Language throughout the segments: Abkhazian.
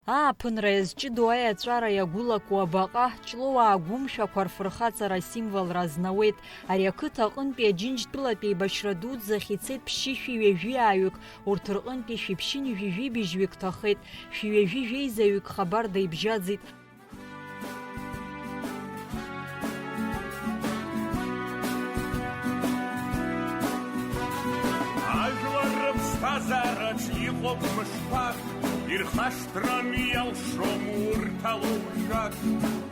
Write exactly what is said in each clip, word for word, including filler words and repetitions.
Ааԥынра иазҷыдоу аиаҵәара иагәылакуа абаҟа, Ҷлоуаа гәымшәақәа рфырхаҵара асимволра азнауеит. Ари ақыҭа аҟынтәи Аџьынџьтәылатә еибашьра дуӡӡахь ицеит ԥшьышәи ҩажәи ааҩык, урҭ рҟынтәи шәи ԥшьынҩажәи жәибжьҩык ҭахеит, шәи ҩажәи жәеизаҩык хабарда ибжьаӡит. Ажәлар рыԥсҭазаараҿ иҟоуп мышқәак, ирхашҭран иалшом урҭ алоужәак.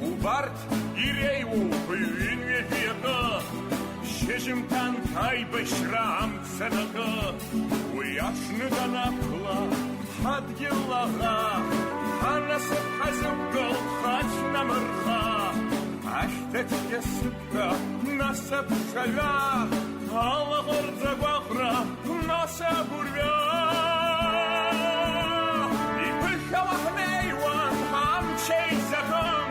Убарҭ иреиуоуп ҩынҩажәи акы, шьыжьымҭанк аибашьра амца анакы, уи аҽны данақәла, ҳадгьыл аӷа, ҳанасыԥ ҳазықәгылт ҳацәнамырха. Ашьҭахьгьы сыԥда, нас аԥшаҩа, алаӷырӡ агәаҟра, нас агәырҩа. Иԥышәауа ҳнеиуан ҳамчеи закын,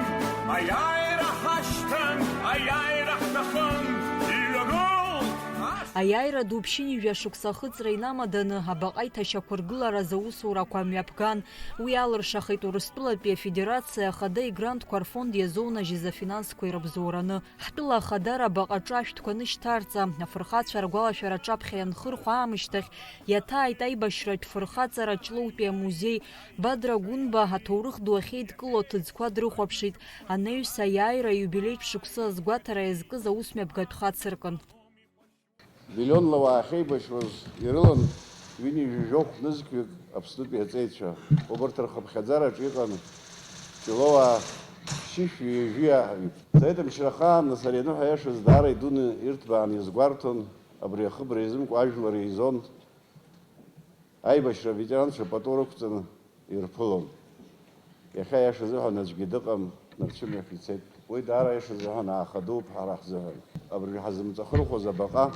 аиааира ҳашьҭан, аиааира ҳҭахын, иҩагылт ас- Аиааира ду ԥшьынҩажәа шықәса ахыҵра инамаданы, абаҟа иҭашьақәыргылараз аусурақәа мҩаԥган. Уи алыршахеит Урыстәылатәи Афедерациа Ахада игрантқәа рфонд иазоунажьыз афинансқәа ирыбзоураны. Ҳтәыла Ахадара абаҟа аҿы ашәҭқәа анышьҭарҵа, афырхацәа ргәалашәара аҿаԥхьа ианхырхәа аамышьҭахь, иаҭааит аибашьратә фырхаҵара Ҷлоутәи амузеи. Бадра Гәынба аҭоурых ду ахьеидкылоу аҭыӡқәа дрыхәаԥшит, анаҩс аиааира аиубилеитә шықәсы азгәаҭара иазкыз аусмҩаԥгатә хацыркын. Миллионла уаа ахьеибашьуаз ирылан ҩынҩажәи жәохә нызқьҩык Аԥснытәи аҵеицәа. Убарҭ рхыԥхьаӡараҿы иҟан Ҷлоуаа ԥшьышәи ҩажәи ааҩык. Саид Амчра ахаан нас ари аныҳәа аиашаз даара идуны ирҭбааны иазгәарҭон, абри ахыбра изымкуа ажәлар еизон. Аибашьра аветеранцәа пату рықәҵаны ирԥылон. Иахьа аиаша азыҳәан аӡәгьы дыҟам, нарцәымҩахь ицеит. Уи даара аиаша азыҳәан ааха дууп ҳара ҳзыҳәан. Абыржәы ҳазымҵахырхәоз абаҟа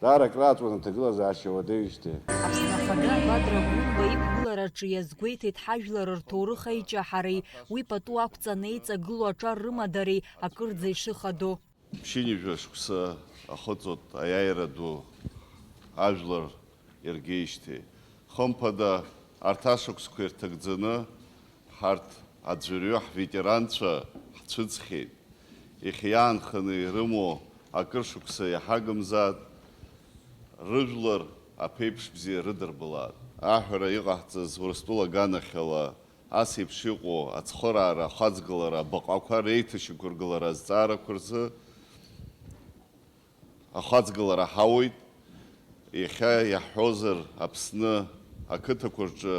даара акрааҵуан аҭагылазаашьа уадаҩижьҭеи. Аԥсны Ахада Бадра Гәынба иқәгылараҿы иазгәеиҭеит ҳажәлар рҭоурых аиҷаҳареи уи пату ақәҵаны еиҵагылоу аҿар рымадареи акырӡа ишыхадоу. Ԥшьынҩажәа шықәса ахыҵуеит аиааира ду ажәлар иргеижьҭеи. Хымԥада, арҭ ашықәсқәа ирҭагӡаны ҳарҭ аӡәырҩы ҳветеранцәа ҳцәыӡхьеит. Иахьа иаанханы ирымоу акыр шықәса иаҳагымзаат, рыжәлар аԥеиԥш бзиа рыдырбалаат. Аҳәара иҟаҳҵаз Урыстәыла аганахьала Ас еиԥш иҟоу ацхыраара, ахаҵгылара, абаҟақәа реиҭашьақәыргылара азҵаарақәа рзы ахаҵгылара ҳауеит. Иахьа иаҳҳәозар, Аԥсны ақыҭақәа рҿы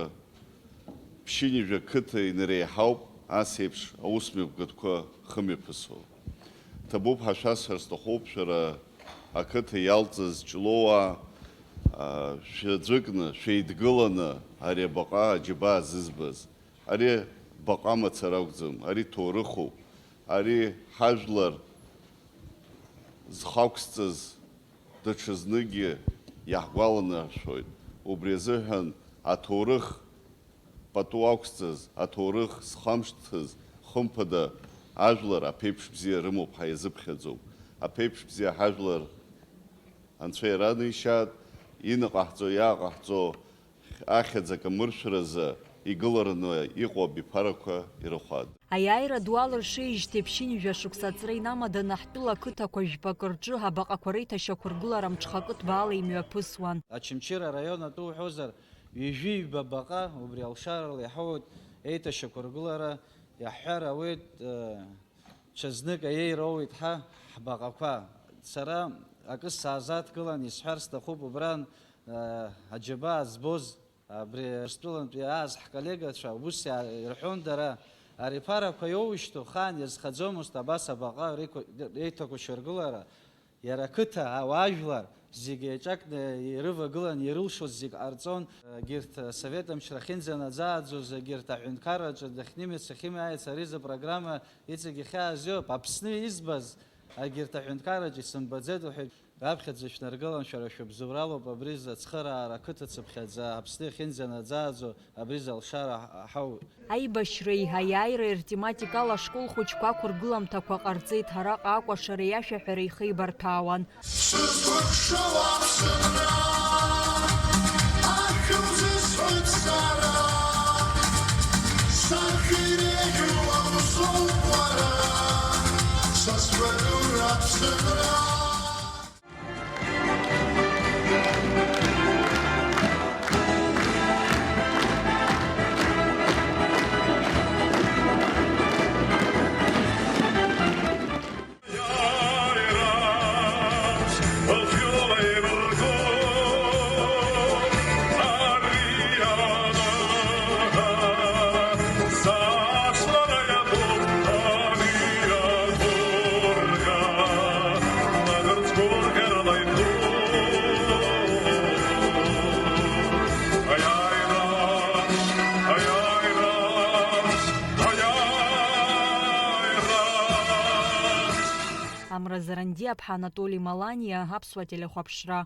ԥшьынҩажәа қыҭа инареиҳауп ас еиԥш аусмҩаԥгатәқәа хымҩаԥысуа. Ҭабуп ҳәа шәасҳәар сҭахуп, шәара ақыҭа иалҵыз Ҷлоуаа, а, шәаӡәыкны, шәеидгыланы ари абаҟа аџьабаа зызбаз. Ари баҟа мацара акәӡам, ари ҭоурыхуп, ари ҳажәлар зхы ақәсҵаз даҽазныкгьы иаҳгәаланаршәоит. Убри азыҳәан аҭоурых пату ақәсҵаз, аҭоурых зхамышҭыз, хымԥада, ажәлар аԥеиԥш бзиа рымоуп ҳәа иазыԥхьаӡоуп. Аԥеиԥш бзиа ҳажәлар Анцәа иранишьаат, инаҟаҳҵо, иааҟаҳҵо ахьӡ акамыршәразы игылараны иҟоу абиԥарақәа ирыхәад. Аиааира ду алыршеижьҭеи ԥшьынҩажәа шықәса аҵра инамаданы ҳтәыла ақыҭақәа жәпакы рҿы абаҟақәа реиҭашьақәыргылара мҽхакы ҭбаала имҩаԥысуан. Очамчыра араион атәы уҳәозар, ҩажәи ҩба баҟа убри алшарала иаҳауеит еиҭашьақәыргылара, иаҳҳәар ауеит, э, Ҽазнык аиеира оуеит ҳа, ҳбаҟақәа. Сара акы саазадкылан исҳәар сҭахуп, убран, аа, аџьабаа збоз, абри Урыстәылантәи ааз ҳколлегацәа ус иа-, ирҳәон дара, ари ԥарақәа иоуишьҭу хаан иазхаӡомызт абас абаҟа реиқәа-, реиҭақәшьаргылара, иара ақыҭа, ауаажәлар, зегьы еиҿакны ирывагылан, ирылшоз зегь ҟарҵон. Егьырҭ асовет амчра ахьынӡанаӡааӡоз, егьырҭ аҳәынҭқарраҿы дахьнымиац, ахьымҩаиац, ари изы программа иҵегь ихьааз иоуп. Аԥсны избаз, егьырҭ аҳәынҭқарраҿы исымбаӡеит, уҳәеит. Раԥхьаӡа шәнаргылан, шәара шәыбзоуралоуп абри изы ацхыраара, ақыҭа цыԥхьаӡа, Аԥсны иахьынӡанаӡааӡо, абри изы алшара ҳауеит. Аибашьреи аиааиреи ртематикала ашкол хәыҷқәа ақәыргыламҭақәа ҟарҵеит, араҟа акәашареи ашәаҳәареи ихеибарҭәаауан. Сызкәыхшоу Аԥсынра, ашәа узысҳәоит сара. Амра Зарандиаԥҳа Анатоли Маланиа, Аԥсуа телехәаԥшра.